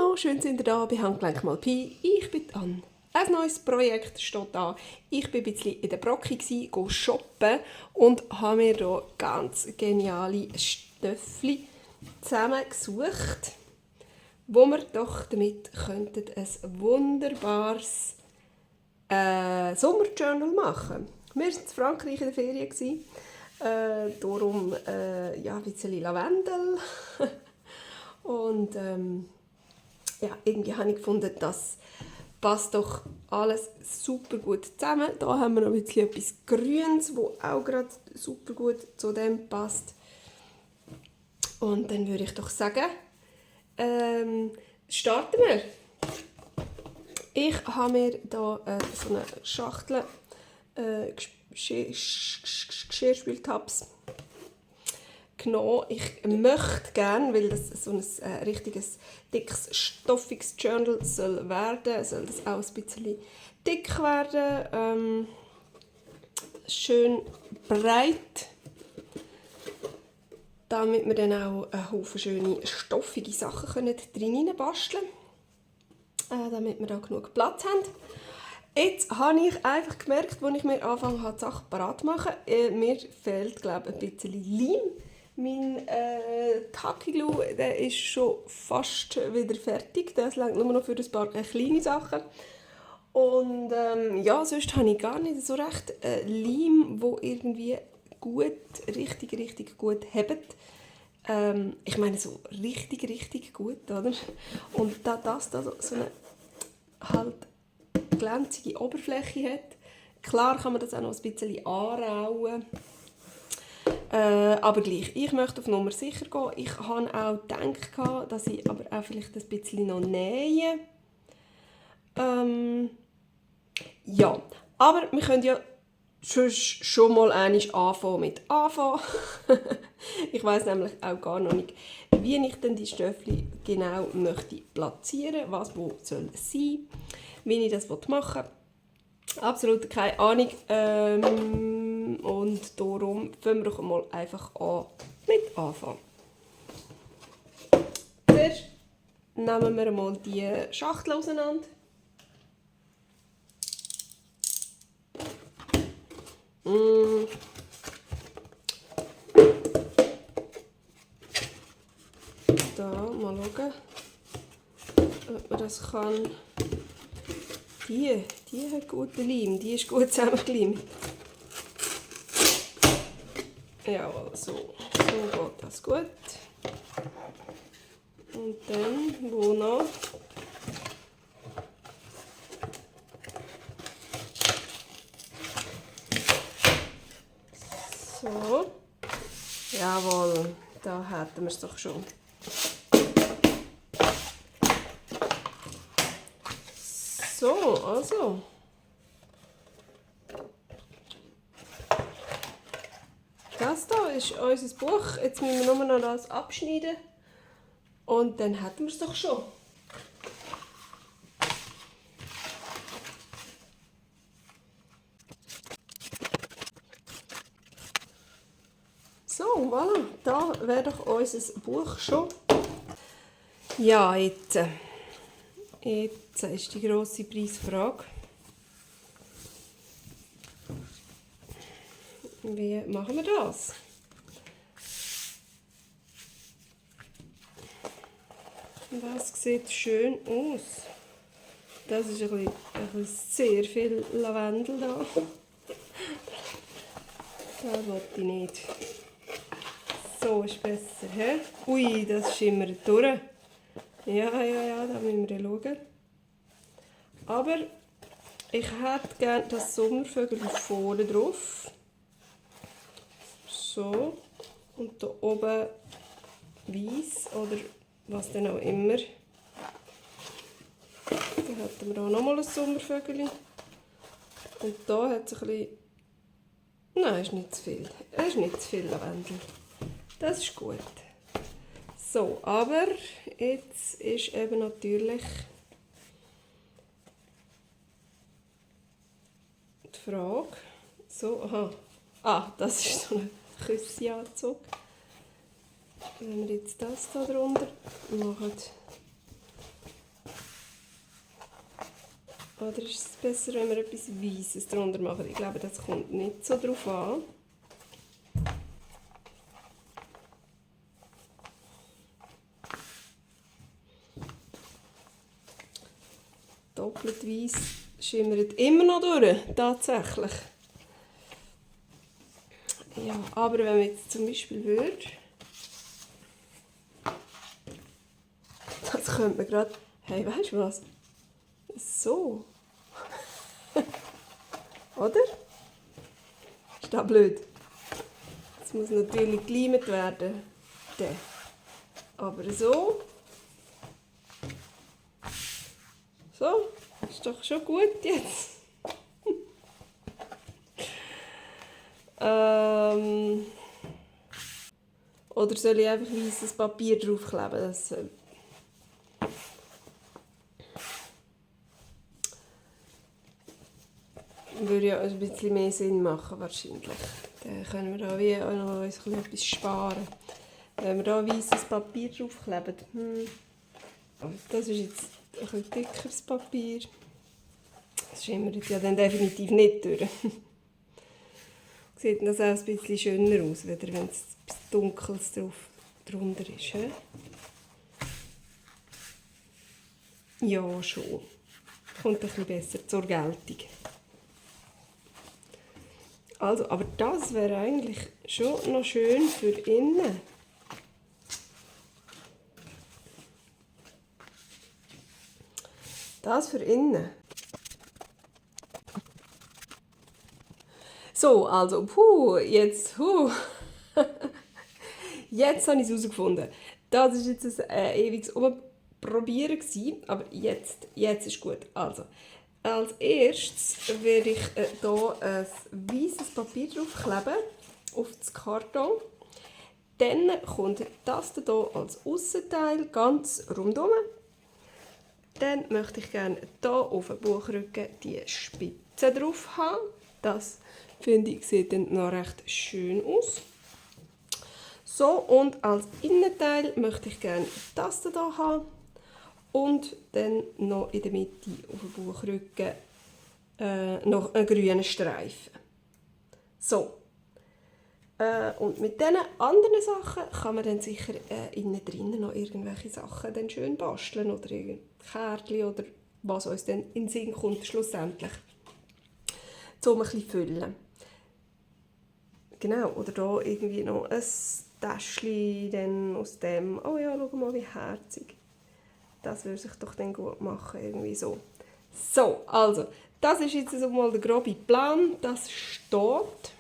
Hallo, schön sind ihr da bei Handgelenk mal Pi. Ich bin Anne. Ein neues Projekt steht da. Ich war ein bisschen in der Brocki, gehe shoppen und habe mir hier ganz geniale Stöffli zusammengesucht, wo wir doch damit könnten ein wunderbares Sommerjournal machen. Wir waren in Frankreich in der Ferien. Darum ein bisschen Lavendel. Und ja, irgendwie habe ich gefunden, das passt doch alles super gut zusammen. Da haben wir noch ein bisschen etwas Grünes, das auch gerade super gut zu dem passt. Und dann würde ich doch sagen, starten wir. Ich habe mir hier so eine Schachtel Geschirrspültabs genommen. Ich möchte gerne, weil das so ein richtiges, dickes, stoffiges Journal soll werden, soll das auch ein bisschen dick werden. Schön breit, damit wir dann auch einen Haufen schöne, stoffige Sachen drin basteln können, damit wir da genug Platz haben. Jetzt habe ich einfach gemerkt, als ich mir angefangen habe, die Sachen parat zu machen, mir fehlt, glaube ich, ein bisschen Leim. Mein Tacky-Glue, der ist schon fast wieder fertig. Das reicht nur noch für ein paar kleine Sachen. Und ja, sonst habe ich gar nicht so recht Leim, der irgendwie gut, richtig gut hebt. Ich meine so richtig gut, oder? Und da das da so eine halt glänzige Oberfläche hat, klar kann man das auch noch ein bisschen anrauen. Aber gleich, ich möchte auf Nummer sicher gehen. Ich habe auch gedacht, dass ich aber auch vielleicht ein bisschen noch nähe. Ja, aber wir können ja schon mal anfangen mit anfangen. Ich weiss nämlich auch gar noch nicht, wie ich denn die Stöffli genau möchte platzieren, was wo soll sein, wie ich das machen will. Absolut keine Ahnung. Und darum fangen wir doch mal einfach an mit anfangen. Zuerst nehmen wir mal die Schachtel auseinander. Da, mal schauen, ob man das kann. Die hat guten Leim, die ist gut zusammengeleimt. Jawohl, so geht das gut. Und dann, wo noch? So. Jawohl, da hätten wir es doch schon. So, also. Das hier ist unser Buch. Jetzt müssen wir nur noch das abschneiden. Und dann hätten wir es doch schon. So, voilà. Da wäre doch unser Buch schon. Ja, jetzt ist die grosse Preisfrage. Wie machen wir das? Das sieht schön aus. Das ist ein bisschen sehr viel Lavendel da. Das wollte ich nicht. So ist besser, he? Ui, das schimmert durch. Ja, da müssen wir schauen. Aber ich hätte gerne das Sommervögel vorne drauf. So. Und da oben weiß oder was denn auch immer. Dann hätten wir auch nochmal ein Sommervögel. Und da hat es ein bisschen... Nein, ist nicht zu viel. Es ist nicht zu viel Lavendel. Das ist gut. So, aber jetzt ist eben natürlich die Frage. So, aha. Ah, das ist so ein. Wenn wir jetzt das da drunter machen, Oder ist es besser, wenn wir etwas Weißes drunter machen? Ich glaube, das kommt nicht so drauf an. Doppelt weiß schimmert immer noch durch, tatsächlich. Ja, aber wenn man jetzt zum Beispiel würde, das könnte man gerade, hey, weißt du was? So. Oder? Ist das blöd? Das muss natürlich geleimt werden. Dann. Aber so. So, ist doch schon gut jetzt. Oder soll ich einfach weißes Papier draufkleben? Das würde ja ein bisschen mehr Sinn machen wahrscheinlich. Dann können wir da wie auch noch etwas sparen. Wenn wir da weißes Papier draufkleben. Das ist jetzt ein bisschen dickeres Papier. Das schimmert ja dann definitiv nicht durch. Sieht das auch ein bisschen schöner aus, wenn es etwas Dunkles drunter ist. He? Ja, schon. Kommt ein bisschen besser zur Geltung. Also, aber das wäre eigentlich schon noch schön für innen. Das für innen. So, also, jetzt jetzt habe ich es herausgefunden. Das war jetzt ein ewiges Probieren, aber jetzt ist gut. Also, als erstes werde ich hier ein weißes Papier draufkleben, auf das Karton. Dann kommt das hier als Aussenteil ganz rundum. Dann möchte ich gerne hier auf dem Buchrücken die Spitze drauf haben. Das, finde ich, sieht dann noch recht schön aus. So, und als Innenteil möchte ich gerne das hier haben. Und dann noch in der Mitte auf dem Bauchrücken noch einen grünen Streifen. So. Und mit diesen anderen Sachen kann man dann sicher innen drinnen noch irgendwelche Sachen dann schön basteln oder Kärtchen oder was uns dann in den Sinn kommt schlussendlich. Um ein bisschen füllen. Genau, oder da irgendwie noch ein Täschchen dann aus dem. Oh ja, schau mal, wie herzig. Das würde sich doch dann gut machen, irgendwie so. So, also, das ist jetzt also mal der grobe Plan, das steht.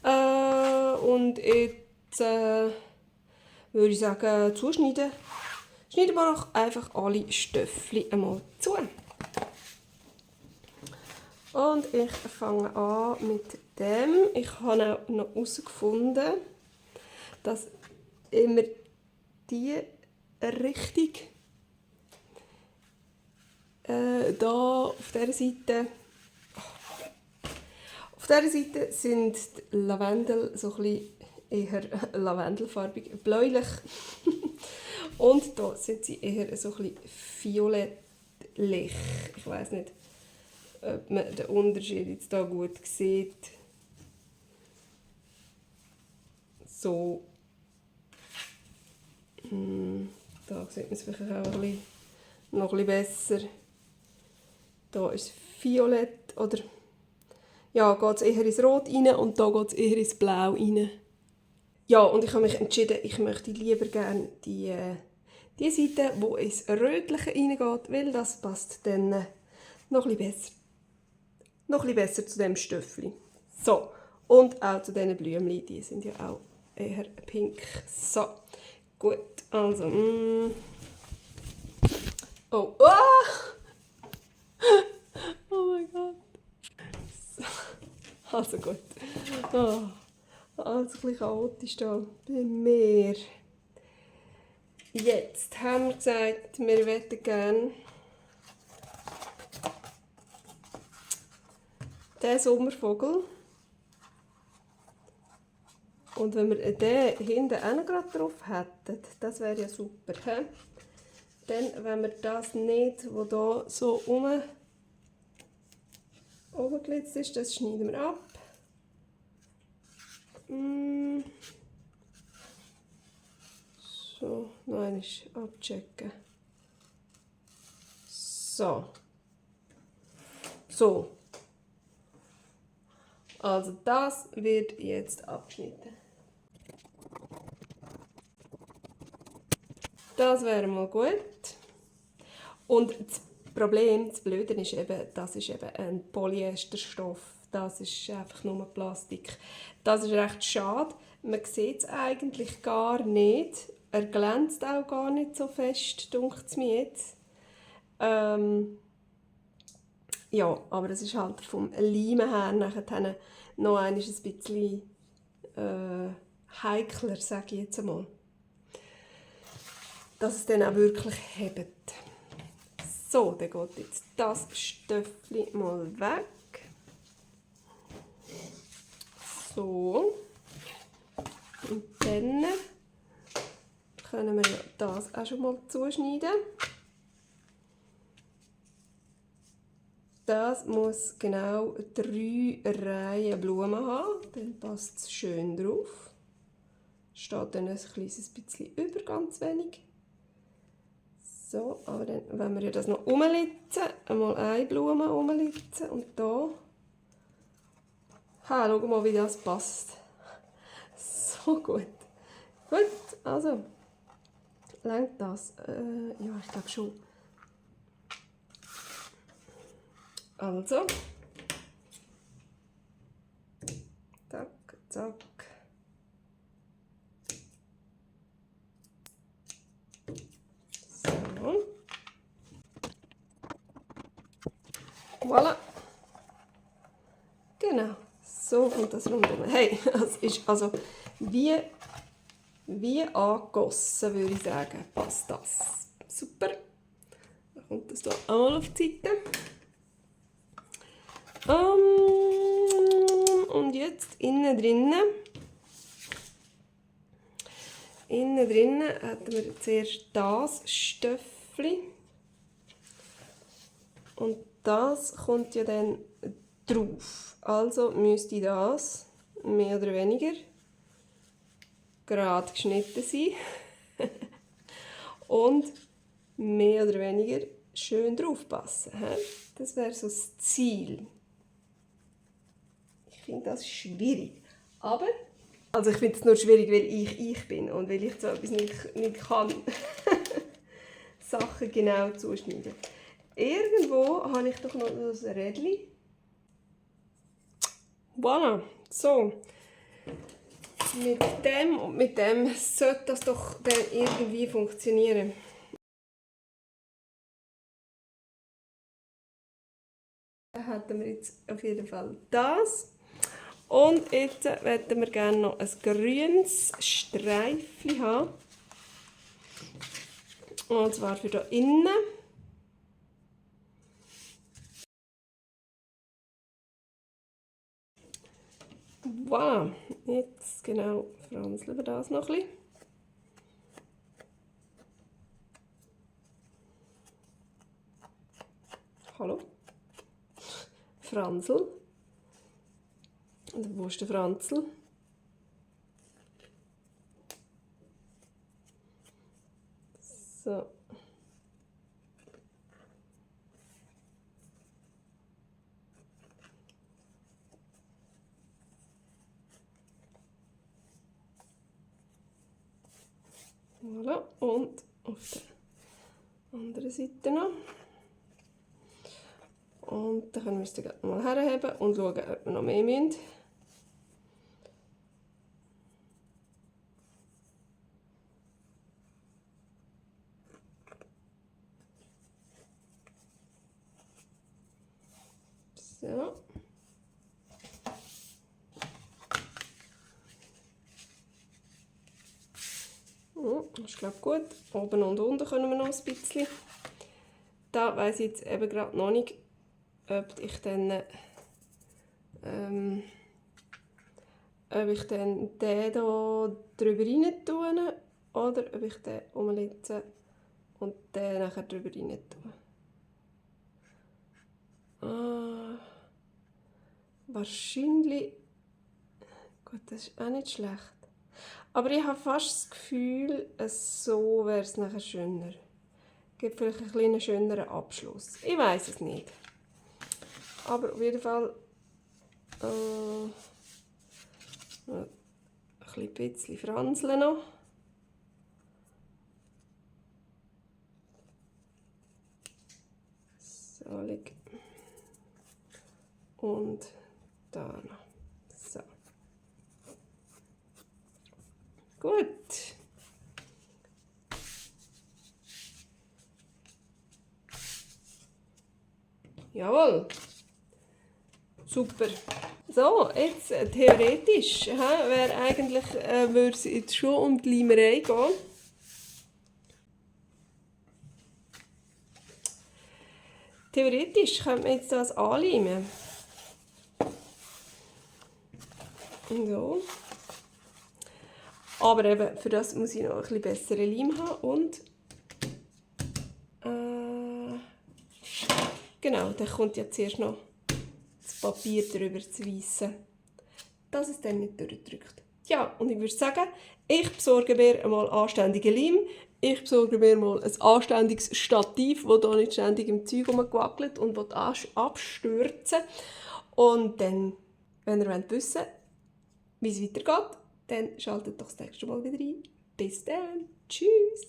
Und jetzt würde ich sagen, zuschneiden. Schneiden wir doch einfach alle Stöffel einmal zu. Und ich fange an mit dem. Ich habe auch noch herausgefunden, dass immer die Richtung da auf dieser Seite sind die Lavendel so ein bisschen eher lavendelfarbig, bläulich. Und da sind sie eher so ein bisschen violettlich. Ich weiss nicht, ob man den Unterschied jetzt hier gut sieht. So. Da sieht man es vielleicht auch noch ein bisschen besser. Da ist es violett, oder ja, geht es eher ins Rot rein und da geht es eher ins Blau rein. Ja, und ich habe mich entschieden, ich möchte lieber gerne die Seite, wo ins Rötliche reingeht, weil das passt dann noch ein bisschen besser zu dem Stöffli. So, und auch zu diesen Blümchen, die sind ja auch eher pink. So, gut, also, oh, oh mein Gott. So. Also gut. Oh, alles ein bisschen chaotisch da bei mir. Jetzt haben wir gesagt, wir möchten gerne diesen Sommervogel. Und wenn wir den hinten auch noch gerade drauf hätten, das wäre ja super. He? Dann, wenn wir das nicht, wo hier so oben gelitzt ist, das schneiden wir ab. So, noch einmal abchecken. So. So. Also das wird jetzt abgeschnitten. Das wäre mal gut. Und das Problem, das Blöde ist eben, das ist eben ein Polyesterstoff. Das ist einfach nur Plastik. Das ist recht schade. Man sieht es eigentlich gar nicht. Er glänzt auch gar nicht so fest, denkt es mir jetzt. Ja, aber es ist halt vom Leimen her nachher noch ein bisschen heikler, sage ich jetzt einmal. Dass es dann auch wirklich hebt. So, dann geht jetzt das Stöffli mal weg. So. Und dann können wir ja das auch schon mal zuschneiden. Das muss genau 3 Reihen Blumen haben, dann passt es schön drauf. Steht dann ein kleines bisschen über, ganz wenig. So, aber dann, wenn wir ja das noch umlitzen, einmal eine Blume umlitzen und da. Ha, schau mal, wie das passt. So gut. Gut, also, reicht das? Ja, ich glaube schon. Also, zack, zack. So. Voilà. Genau, so kommt das rundum. Hey, das ist also wie angegossen, würde ich sagen, passt das. Super. Dann kommt das hier auch mal auf die Seite. Und jetzt innen drinnen hätten wir zuerst das Stöffli. Und das kommt ja dann drauf. Also müsste das mehr oder weniger gerade geschnitten sein. Und mehr oder weniger schön drauf passen. Das wäre so das Ziel. Ich finde das schwierig. Aber, also ich finde es nur schwierig, weil ich bin und weil ich so etwas nicht kann. Sachen genau zuschneiden. Irgendwo habe ich doch noch das Rädchen. Voilà, so. Mit dem und mit dem sollte das doch dann irgendwie funktionieren. Dann hätten wir jetzt auf jeden Fall das. Und jetzt möchten wir gerne noch ein grünes Streifchen haben. Und zwar für hier innen. Wow, jetzt genau franseln wir das noch ein bisschen. Hallo? Fransel. Und wo ist der Franzel? So. Voilà. Und auf der anderen Seite noch. Und dann können wir es dann mal herheben und schauen, ob wir noch mehr müssen. So. Das ist, glaube ich, gut. Oben und unten können wir noch ein bisschen. Da weiss ich jetzt eben gerade noch nicht, ob ich dann den hier drüber rein tue oder ob ich den umlitze und den nachher drüber rein tun. Wahrscheinlich... Gut, das ist auch nicht schlecht. Aber ich habe fast das Gefühl, so wäre es nachher schöner. Gibt vielleicht einen kleinen schöneren Abschluss. Ich weiß es nicht. Aber auf jeden Fall ein bisschen franzeln noch. So, und da noch. So. Gut. Jawohl. Super. So, jetzt theoretisch wäre eigentlich, würde es jetzt schon um die Leimerei gehen. Theoretisch könnte man jetzt das anleimen. So. Aber eben, für das muss ich noch ein bisschen besseren Leim haben und genau, dann kommt ja zuerst noch das Papier drüber zu weissen, dass es dann nicht durchdrückt. Ja, und ich würde sagen, ich besorge mir einmal anständigen Leim, ich besorge mir mal ein anständiges Stativ, das hier nicht ständig im Zeug rumgewackelt und abstürzen. Und dann, wenn ihr wissen wollt, wie es weitergeht, dann schaltet doch das nächste Mal wieder ein. Bis dann. Tschüss.